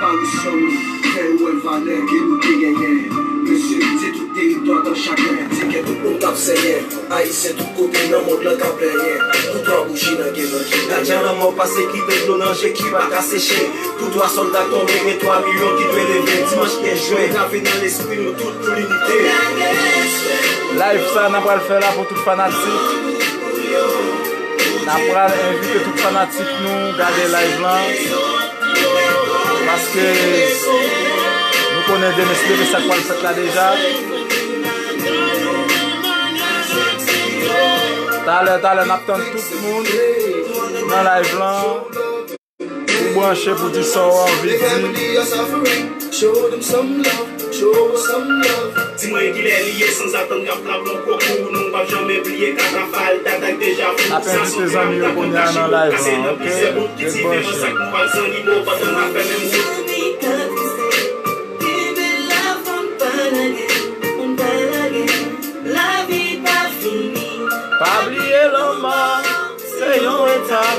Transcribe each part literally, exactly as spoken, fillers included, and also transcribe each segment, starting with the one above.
Parisyon nou fè yo wè valè ke nou te genyen. Mesye, se tout teritwa t ap chagrenen, se kè tout moun t ap senyen. Ayisyen tout kote nan mond lan k ap plenyen. Poutwa bouji nan gen nan je. Lajan lanmò pase kite dlo nan je ki pa ka seche. Poutwa sòlda tonbe, gen twa milyon ki dwe leve. Dimanch kenz jen, lave nan lespri nou tout pou linite. Live sa n ap pral fè la pou tout fanatik. N ap pral envite tout fanatik nou gade live lan. Paske nou konnen demen se demen sa k pral fèt la deja. Talè, talè, n ap tann tout moun nan live lan. Ou branche pou di sa w anvi di. Di mwen kilè li ye, sanzatann n ap la pran kò pou nou, p ap janmen bliye katafal, datak deja fou. N ap envite zanmi yo kounye a nan live lan, oke? Ret branche. Pa bliye lanmò, se yon etap.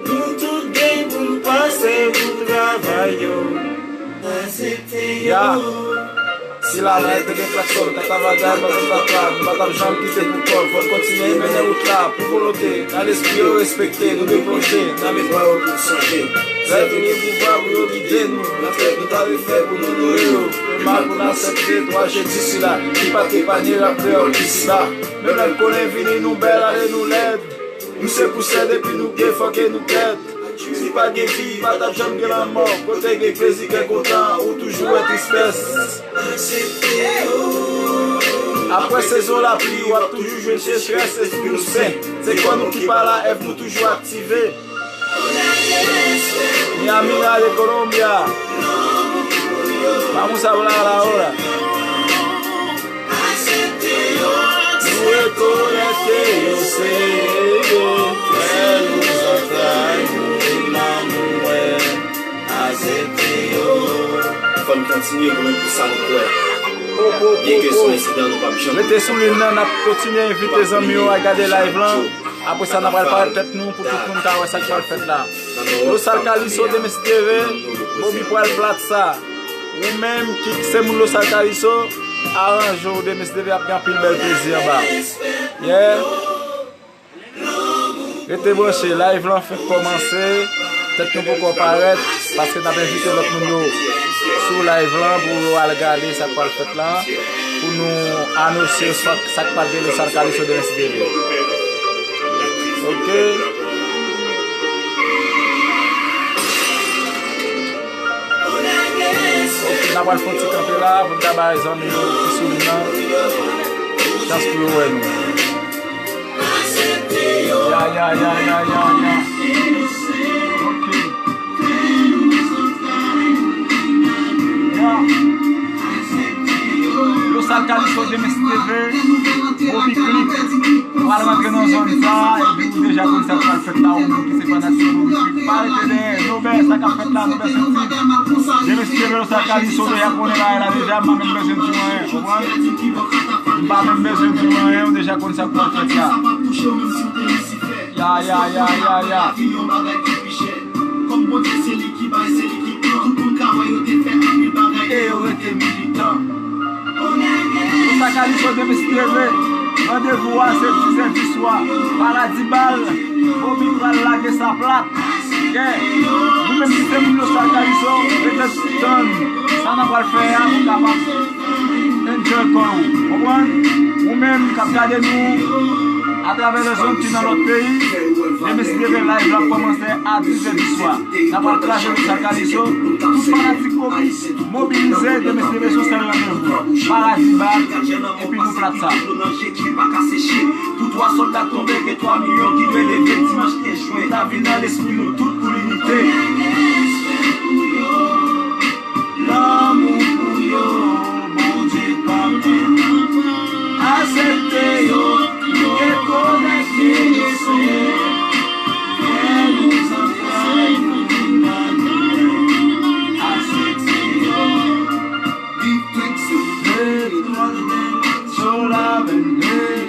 Nou tout gen pou n pase pou travay yo. Ya. Si la la te gen klakson, katavadal, patapata, nou pa t ap janm kite pou kòl. Fò n kontinye mennen wout la, pou volonte, nan lespri yo respekte, nou deplonje, nan memwa yo pou sonje. Lè vini pouvwa pou yo gide nou, nan tèt nou ta refè pou nou nouri yo. Mal pou n aksepte twa jedi sila, ki pa t epanye rap kreyòl isi la. Menm lè n konnen vini nou bèl, ale nou lèd. Nou se pousèd epi nou gen fò ke nou kèt. Si pa t gen vi, pa t ap janm gen lanmò. Kote gen plezi, kè kontan, ou toujou wè tristès. Apre sezon lapli, w ap toujou jwenn sechrès, espri nou sen. Se kò nou ki pa la, èv nou toujou aktive. Miami, la de Colombia. Vamos a hablar ahora. Nou rekonèt ke yo se yo, frè nou, zantray nou, manman mwen, aksepte yo. Fò n kontinye goumen pou sa nou kwè. Byen ke se yon ensidan, nou p ap janm. Rete sou liy nan, n ap kontinye envite zanmi yo al gade live lan. Apre sa, n ap al parèt tèt nou pou tout moun ka wè sa k pral fèt la. Losal Kaliso, demen si Dye vle, Bobby pral plat sa. Ou menm ki se moun Losal Kaliso, aranje w, demen si Dye vle, ap gen anpil bèl plezi anba. Yeah. Rete branche, live lan fenk kòmanse. Tèt nou poko parèt, paske n ap envite lòt moun yo sou live lan pou yo al gade sa k pral fèt la, pou nou anonse yo sa, sa k pral gen Losal Kaliso demen si Dye vle. Oke. Oke, n ap pral fè yon ti kanpe la pou n ka bay zanmi yo ki sou liy nan chans pou yo wè nou. Ya, ya, ya, ya, ya, ya. Ok. Ya. Losal Kaliso demen si Dye vle, Bobby Click pral rantre nan zòn sa, epi ou deja konn sa k pral fèt la, ou menm ki se fanatik Bobby Click, pa rete dèyè, nou bè sa k ap fèt la, nou bè senti. Demen si Dye vle, Losal Kaliso deja konnen bagay la deja, m pa menm bezwen di w anyen, konprann? M pa menm bezwen di w anyen, ou deja konn sa k pral fèt la. Ya, ya, ya, ya, ya. Kòm Bondye se li ki bay, se li ki pran, tout moun ka wè yo te fè anpil bagay e yo rete militan. Pou sa Kaliso demen si Dye vle, randevou a se dizè di swa. Paradi Bal, Bobby pral lage sa plat. Yeah. Nou menm ki se moun Losal Kaliso, rete tann sa n ap pral fè a pou kapab enjoy kò w. Konprann? Ou menm k ap gade nou atravè lèzond ki nan lòt peyi, demen si Dye vle live la ap kòmanse a dizè di swa. N ap pral kraze Losal Kaliso. Tout fanatik Bobby mobilize, demen si Dye vle se yon sèl randevou. Paradi Bal, epi nou plat sa. Pou twa sòlda tonbe, gen twa milyon ki dwe leve dimanch kenz jen. Ta vin nan lespri nou tout pou linite. Lanmou pou yo, Bondye pa pè. Aksepte yo, nou rekonèt ke yo se frè nou, zantray nou, vin nan nou. Aksepte yo. Big Twix, hey, show love and hey.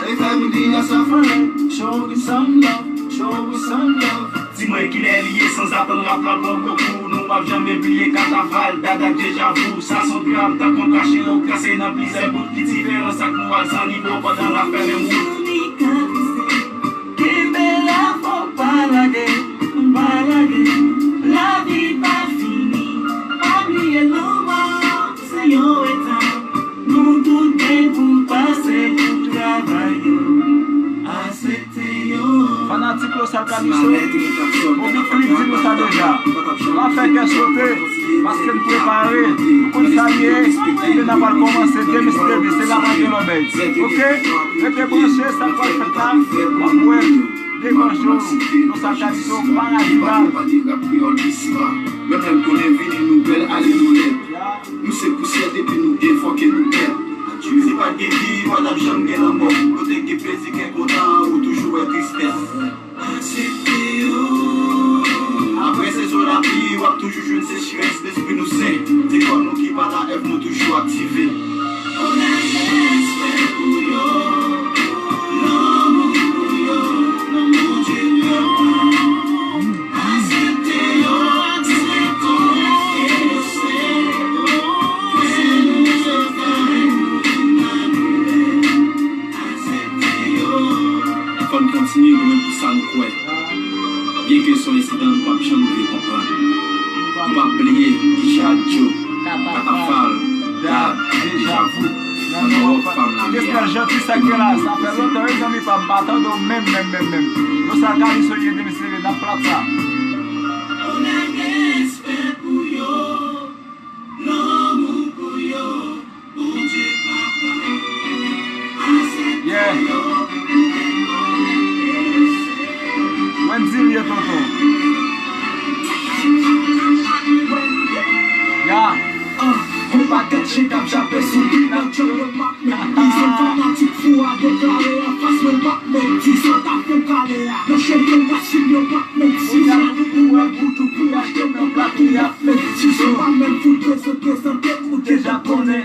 Hey, family, that's a friend. Show me some love, show me some love. Di mwen kilè li ye sanzaprann. Janbe bliye katafal, dada deja vu. Sa son dram, tankou kache yo kase nan plizyè bout ki diferan sa k nou al zanimo pandan n ap fè menm wout. Kenbe la, fò pa lage, pa lage. Lavi pa fini, pa bliye lanmò se yon etap. Nou tout gen pou pase pou travay yo. Ase Fanatik Losal Kaliso, Bobby Click di nou sa deja. Pa fè kè sote, paske n prepare, nou konn sa l ye, epi n ap al kòmanse demen si Dye vle, se la pral gen lòbèy. Oke? Rete branche, sa k pral fèt la, w ap wè l devan je w, Losal Kaliso, paradi bal. Menm lè n konnen vini nouvèl, ale nou lèd. Nou se pousyè depi nou gen fò ke nou bèl. Si pa t gen vi, pa t ap janm gen lanmò. Kote gen plezi, gen kontan, ou toujou wè tristès. Aksepte yo. Apre sezon lapli, w ap toujou jwenn sechrès. Lespri nou sen, se kò nou ki pa la, èv nou toujou aktive. Respè pou yo, lanmou pou yo, lanmou di yo. Aksepte yo, aksepte yo, aksepte yo. Fò n kontinye goumen pou sa n kwè. Byenke se yon ensidan nou p ap janm vle konprann. Nou p ap bliye Kicha Joe, Katafal, Dad, Deja Vu, Nan Wòk Fam Lamè a. Kestèl Janti, sa k gen la? Sa fè lontan, wi, zanmi pa m, m pa tande w menm, menm, menm, menm. Losal Kaliso ye demen si Dye vle, n ap plat sa. Lanmou pou yo, Bondye Papa. Yeah. Wendy l ye, tonton. Ya. Yon pakèt chen k ap jape sou Pinokyo yo m ap met. Dizon fanatik fou a deklare anfas mwen m ap met. Dizon t ap fon kale a nan chemen masin yo m ap met. Si w ap pou wè bout ou pou achte nan plat ou y ap met. Si se pa menm fout prezante, prezante ou deja konnen.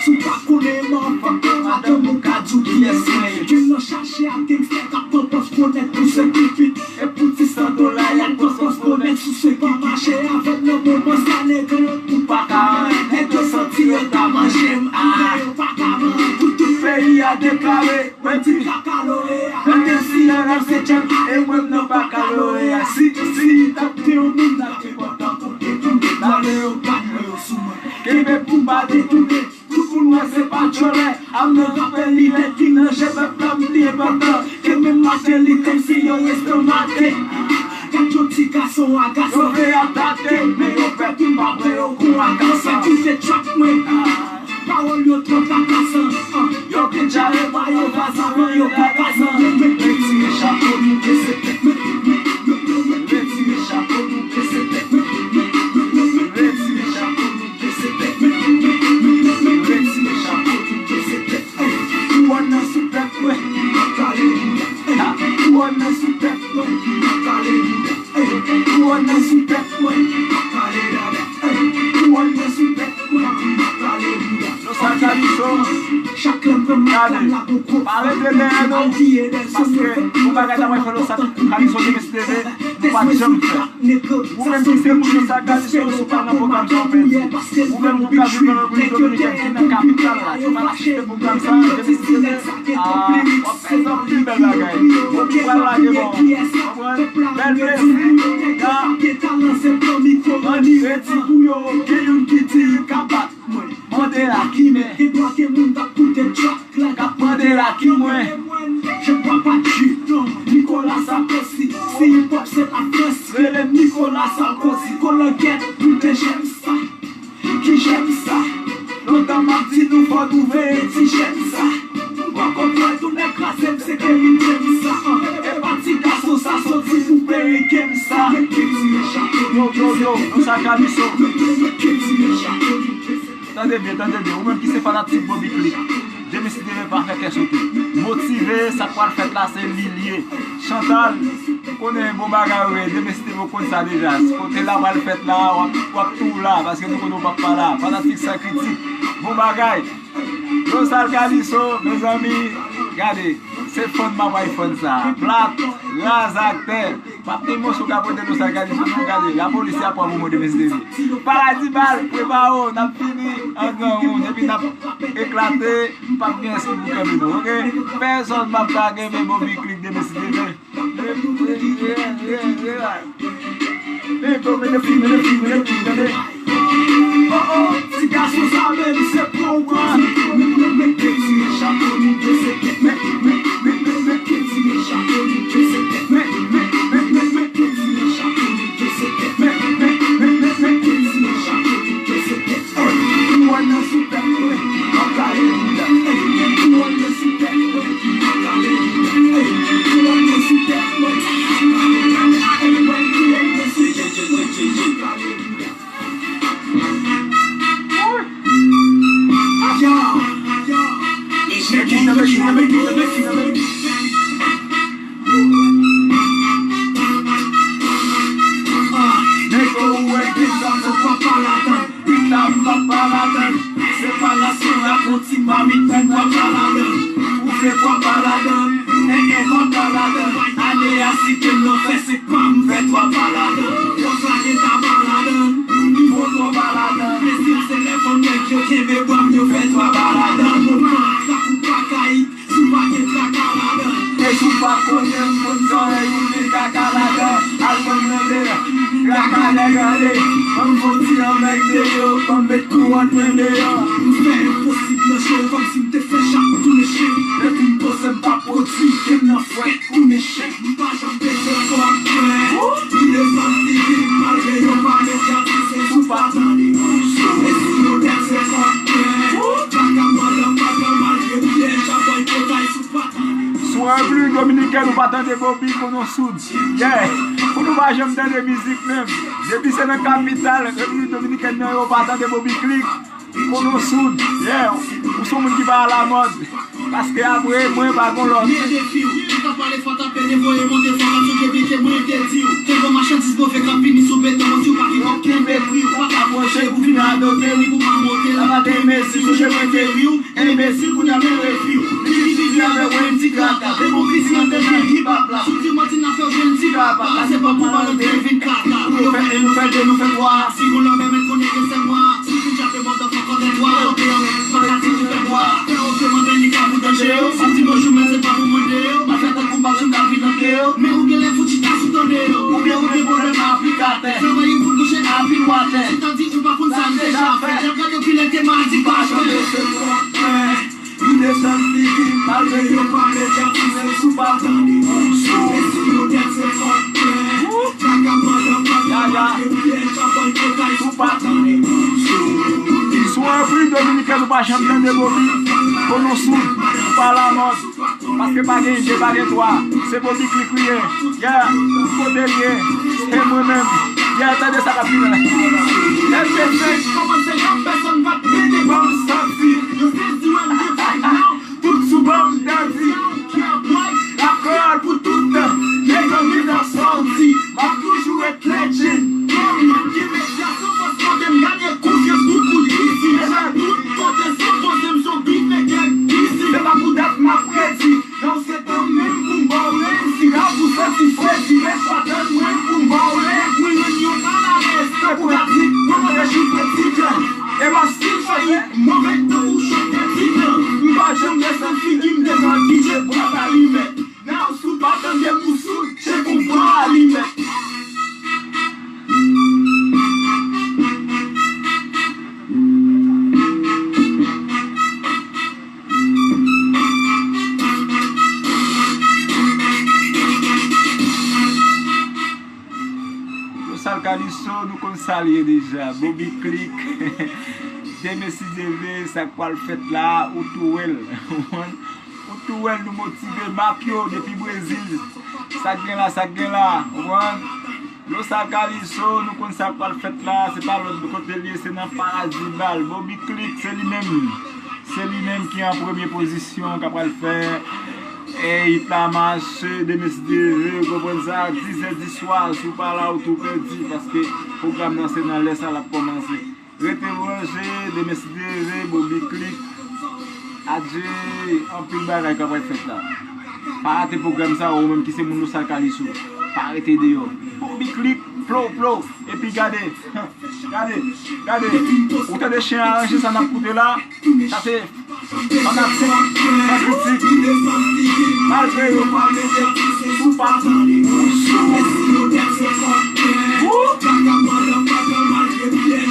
Si w pa konnen m an fantom, madanm ou ka di w kiyès mwen ye. Gen nan chache ak gangstè k ap pran pòz bonèt pou se ki fit. E pou ti san dola y ap pran pòz bonèt sou se ki pa mache avè m nan moman sa nèg yo. Ou pa ka anyen, nèg yo santi yo ta manje m a. Men yo pa ka manyen. Pou tout peyi a deklare. Mwen di kaka loreya. Mwen di si nan nan setyèm a, e mwen m nan bakaloreya. Si, si t ap gen yon moun nan te pandan kote tou. Lale yo bat mwen yo sou mwen. Kenbe pou m pa detounen. Tout moun wè se pa djòlè. Ap nan rapè li lè ki nan je pèp la m pi enpòtan. Ke menm Mateli kòmsi yo estomake. Gad yon ti gason agase. Yo vle atake, men yo pè pou m pa pran yo kou agase. Koute trap mwen. Pawòl yo twò trakasan, an. Yo gendja repa yo vaz anvan yo pa ka san. Retire chapo nou bese tèt. Retire chapo nou bese tèt. Retire chapo nou bese tèt. Retire chapo nou bese tèt. Ey, kouwòn nan sou tèt mwen. Kale bouda. Ey, kouwòn nan sou tèt mwen. Kale bouda. Ey, kouwòn nan sou tèt mwen. Kale dada. Ey, kouwòn nan sou tèt mwen. Kale bouda. Losal Kaliso. Chak lè m fè m gade, pa rete dèyè nou, paske yon bagay ta pral fè Losal Kaliso demen si Dye vle, nou pa t janm fè. Ou menm ki se moun Losal Kaliso, si w pa nan pwogram sa w pèdi. Ou menm ou ka viv an Repiblik Dominikèn ki nan kapital la, si w pa t asiste pwogram sa, demen si Dye vle, a, w ap fè yon pi bèl bagay. Ou pral lage bò, konprann? Bèl plezi, ya. Mande redi pou yo, gen youn ki di li ka bat mwen. Mande Lakimen. Gen dwa gen moun k ap koute track la k ap mande Lakimen. Je bois pas de jus, non. Nicolas Sarkozy. Si hip hop se Lafrans, rele m Nicolas Sarkozy. Kolangèt, nou te jèm sa. Ki jèm sa. Lontan m ap di nou fò nou veye ti jèm sa. M poko kwè tounen kraze m se ke li jèm sa. E pa ti gason sa soti pou peye game sa. Yo, yo, yo, nou sa Kaliso. Tande byen, tande byen. Ou menm ki se fanatik Bobby Click, demen si Dye vle pa fè kè sote. Motive, sa k pral fèt la, se li l ye. Chantal, ou konnen bon bagay ou ye, demen si Dye vle ou konn sa deja. Kote la pral fèt la, w ap, w ap tou la, paske nou konnen w p ap pa la. Fanatik San Kritik, bon bagay. Losal Kaliso, mezanmi, gade. Se fann m ap bay fann sa. Plat, raz ak tè. P ap gen moso k ap rete Losa Kalipso non, gade, lapolis y ap pran pou mwen demen si Dye vle. Paradis Bal, prepare w, n ap fini an gran wout, epi n ap eklate, p ap gen èski pou kenbe nou, oke? Pèsòn p ap ka kenbe Bobby Click demen si Dye vle. Ti gason sa menm se pou ou. Nèg ou wè deja fò pa ladan. Pita m pa pa ladan. Separasyon ak yon ti mamit, men pa pa ladan. Ou fè pa pa ladan. En en pa pa ladan. Ane a si ke m nan fè se pa m fè pa pa ladan. Fòs la gen ta pa ladan. Nivo twò pa ladan. Plezi a se lè fò nèg yo kenbe bra m yo fè pa pa ladan. Moman sa kou pa kay. Si w pa gen traka ladan. E si w pa konnen m konn zòrèy ou gen kaka ladan. Al konn mande traka nèg ale. Ban m fè w ti anmède yo. Ban m met kouwòn mwen deyò. M fè enposib nan cho kòmsi m te fè chak tounen chen. Depi m poze m pa pwodui, ke m nan fwèt tounen chen. M pa janm bezwen fè w ap kwè. Ou desann figi m malgre yo pa medyatize si w pa tande. E si yo tèt se fè w ap kwè. Kaka pandan kaka malgre m deja bòykotay si w pa tande. Sou Repiblik Dominikèn ou pa tande Bobby, konnen w soud. Yeah. Pou nou pa janm tande mizik menm. Depi se nan kapital Repiblik Dominikèn nan yo pa tande Bobby Click. Konnen w soud, yeah, ou se yon moun ki pa alamòd. Paske apre mwen pa gon lòt. Men defi w, ou ka pale fò, tape, devoye, monte fò, pa sou piblik, e mwen te di w. Te gon machandiz move k ap vini sou beton, w di w pa gen kòb kenbe pri w. Pa ka pwoche pou vin radote, ni pou pa monte, la pa te mezi, sonje mwen te ri w, enbesil, kounye a men refi w. Li di li di avè mwen, m di kaka, e bon piti an te nan hip hop la. Sou di mwen ti n ap fè w jwenn ti papa, la se pa pou balan te vin kaka. Pou yo fè en, nou fè de, nou fè twa. Si gon lòbè mèt konnen ke se mwa. Si w fin chape mòtò fò kòtè twa, kote yo fanatik ou fè bwa. Fè oke mande li ka pou danje yo. Si w di bonjou men se pa pou mande yo. Pa fè tankou m pa janm ka vin antre yo. Men ou genlè fouti ta sou tande yo. Oubyen ou gen pwoblèm aplikatè. Travay ou pou touche apil watè. Si w ta di ou pa konn sa m deja fè. Y ap gade w kilè ke madi pa jwe. Li desann figi m malgre yo pa medyatize si w pa tande. Sou e si yo tèt se fòk klè. Kaka pandan kaka malgre pyèj ap bòykotay si w pa tande. Sou Repiblik Dominikèn ou pa janm tande Bobby, konnen w soud, ou pa alamòd. Paske pa gen de, pa gen twa. Se Bobby Click li ye. Yeah, kote l ye? E mwen menm. Yeah, tande sa k ap vini la. L P senk kòmanse y ap pèsonn pa t mete ban m santi. Yo te di wè m gen vibe non. Tout sou ban m dandi. Ki ap wè? Lakòl pou tout tan. Nèg yo gen nan sa w di. M ap toujou ret legend. Kòm y ap gen medyasyon, fòs mande m gade konfyans tout moun izi. Deja tout kote se poze m se yon beatmaker izi. Se pa pou dat m ap predi. Nan w se tan menm pou m ba w len. Si rap ou santi fredi, res pa tann mwen pou m ba w len. Mwen rann yo malalèz, tankou ratik, mwen mande chif peti jan. E m ap stil fayi, move tankou chòk peti jan. M pa janm desann figi m devan D J pou l ap alimèt. Nan w si w pa tande m ou soud, tchek ou pran alimèt. Yo sal Kaliso, nou konn sa l ye deja. Bobby Click. Demen si Dye vle, sa k pral fèt la, ou tou wè l. Ou tou wè l, nou motive. Mak yo, depi Brezil. Sa k gen la, sa k gen la. Ou konprann? Losa Kaliso, nou konn sa k pral fèt la, se pa lòt kote l ye, se nan Paradis Bal. Bobby Click, se li menm. Se li menm ki an premye pozisyon, k ap pral fè, e, it la mache, demen si Dye vle, ou konprann sa, dizè di swa, si w pa la, ou tou pèdi, paske pwogram nan se nan lè sa l ap kòmanse. Rete branche, demen si Dye vle, Bobby Click. Adje, anpil bagay k ap pral fèt la. Pa rate pwogram sa, ou menm ki se moun Losal Kaliso. Pa rete deyò. Bobby Click, plow, plow. Epi gade, gade, gade. Ou tande chen an ranje sa n ap koute la? Sa se fanatik, fanatik. Malgre yo pa mete sou pati. Wou!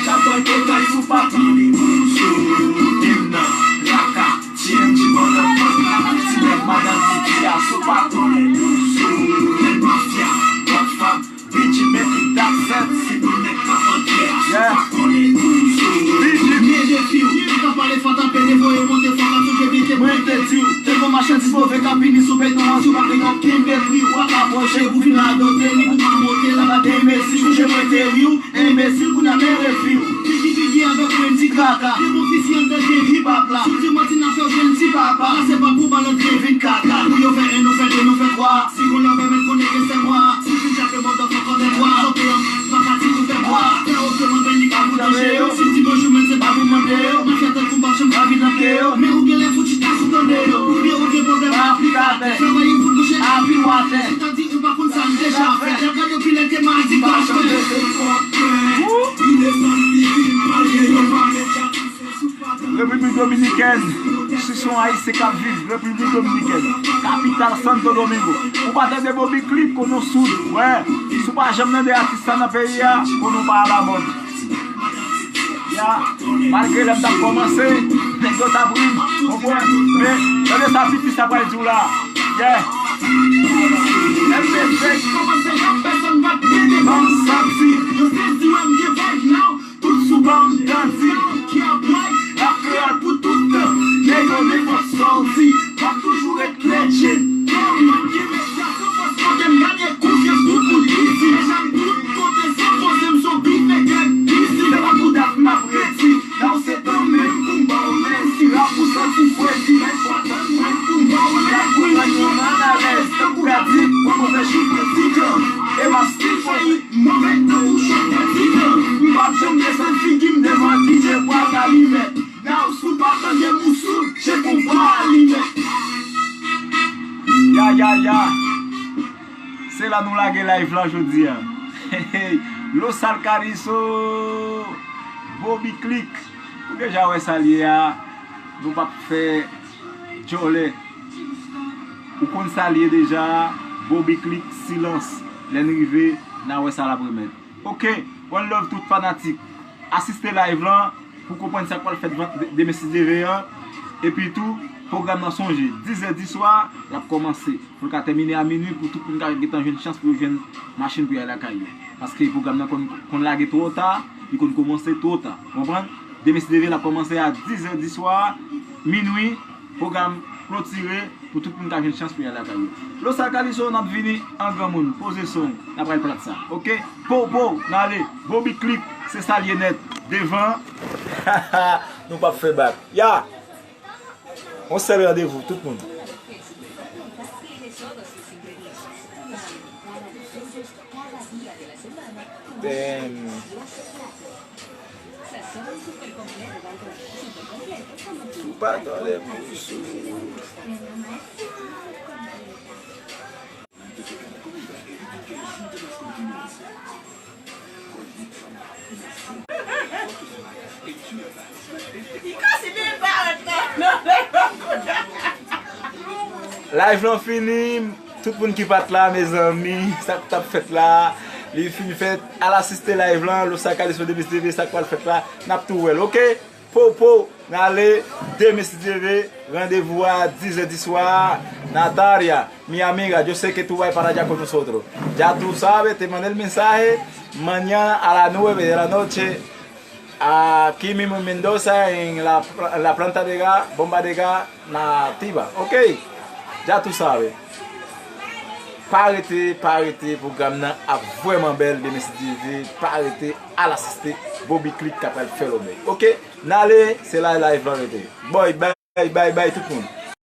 Sa pral total sou pati. Tim nan, laka. T M G motherfucker, ti nèg madan Titi a sou paton. Nèg mafya, Godfather, B G Mèt, Dak Sèt. Yeah. B G. Men defi w, ou ka pale fò, tanpri devoye monte fò, ka souje biten mwen te di w. Te gon machandiz move k ap vini sou beton an, si w pa gen okenn mepri, w ap apwoche pou vin radote li, pou pa monte la, pa gen mezi, souje mwen te ri w. Enbesil, kounye a men refi w. Figi figi avèk Wendy Kaka. Depi w fisi anndan gen hip hop la. Si w di manti n ap fè w jwenn ti papa. Pase pa pou bal antre vin kaka. Pou yo fè en, nou fè de, nou fè twa. Si gon lòbè mèt konnen ke se mwa. Si w fin chape mòtò fò kòmè bwa. Sote an, pa ka di nou fè bwa. Fè oke manbè li ka pwoteje yo. Si w di bonjou men se pa pou mande yo. Mafya tankou m p ap janm ka vin antre yo. Men ou genlè fout chita sou tande yo. Oubyen ou gen pwoblèm ak aplikatè. Travay ou fout bouche ak apil watè. Ou ta di ou pa konn sa m deja fè. Y ap gade w pi lè ke madi pa fè. Repiblik Dominikèn, si se yon Ayisyen k ap viv Repiblik Dominikèn, kapital Santo Domingo, ou pa tande Bobby Click, konnen w soud, wè, si w pa janm tande atis sa nan peyi a, konnen w pa alamòd. Ya, malgre lè m t ap kòmanse, nèg yo t ap ri m, konprann, men tande sa piti sa pral di w la. Yeah. M P V. Kòmanse yon pèsonn pa t mete ban m santi. Yo te di wè m gen vibe now. Tout sou ban m danse. Ki ap wè, l ap kreyòl pou tout tan. Nèg yo nenpòt sa w di. M ap toujou ret legend. Yo, m ap gen medya san fòs kote m ganye konfyans tout moun isi. Deja m tout kote san poze m son beatmaker isi. Se pa pou dat m ap redi. Now se tan menm pou m ba w lezi. Rap ou santi fredi. Lèf pa tann mwen pou m ba w lezi. Pou rann yon mal alèz. Tankou Gadi, mwen move jou prezidan. E m ap still fè hit move tankou chòt prezidan. M p ap janm desann figi m devan D J pral alimen. Now si w pa tande m ou soud, je konpa alimen. Ya, ya, ya. Se la nou lage live la jodi a. Losal Kaliso, Bobby Click. Ou deja wè sa l ye a. Nou p ap fè djòlè. Ou konn sa l ye deja. Bobby Click, silans. Lè n rive, n a wè sa l ap remèt. Ok, one love tout fanatik. Asiste live lan pou konprann sa k pral fèt van-, de-, demen si Dye vle an. Epi tou, pwogram nan sonje, dizè di swa, l ap kòmanse. Pou l ka tèmine a minui, pou tout moun ka gentan jwenn chans pou yo jwenn machin pou y al lakay yo. Paske pwogram nan konn, konn lage twò ta, li konn kòmanse twò ta. Konprann? Demen si Dye vle, l ap kòmanse a dizè di swa, minui, pwogram klotire, pou tout moun ka jwenn chans pou y al lakay yo. Losal Kaliso, n ap vini an granmoun. Poze son, n ap pral plat sa. Ok? Pow, pow, n ale. Bobby Click, se sa l ye nèt. Devan. Nou p ap fè bak. Ya! On sèl randevou, tout moun. Damn. Ou pa tande pou sou. Live lan fini, tout moun ki pa t la, mezanmi, sa k t ap fèt la, li fin fèt, al asiste live lan, Losal Kaliso Demis T V, sa k pral fèt la, n ap tou wè l, ok? Pow, pow, n ale, demen si Dye vle, randevou a dizè di swa, Natalia, mi amiga, yo sé que tú vas para allá con nosotros. Ya tú sabes, te mandé el mensaje, mañana a las nueve de la noche, aquí mismo en Mendoza, en la, la planta de gas, bomba de gas, Nativa, ok? Ya tú sabes. Pa rete, pa rete, pwogram nan ap vrèman bèl, demen si Dye vle, pa rete, al asiste, Bobby Click k ap pral fè lòbèy, ok? N ale, se la live lan rete. Boy, bay, bay, bay, tout moun.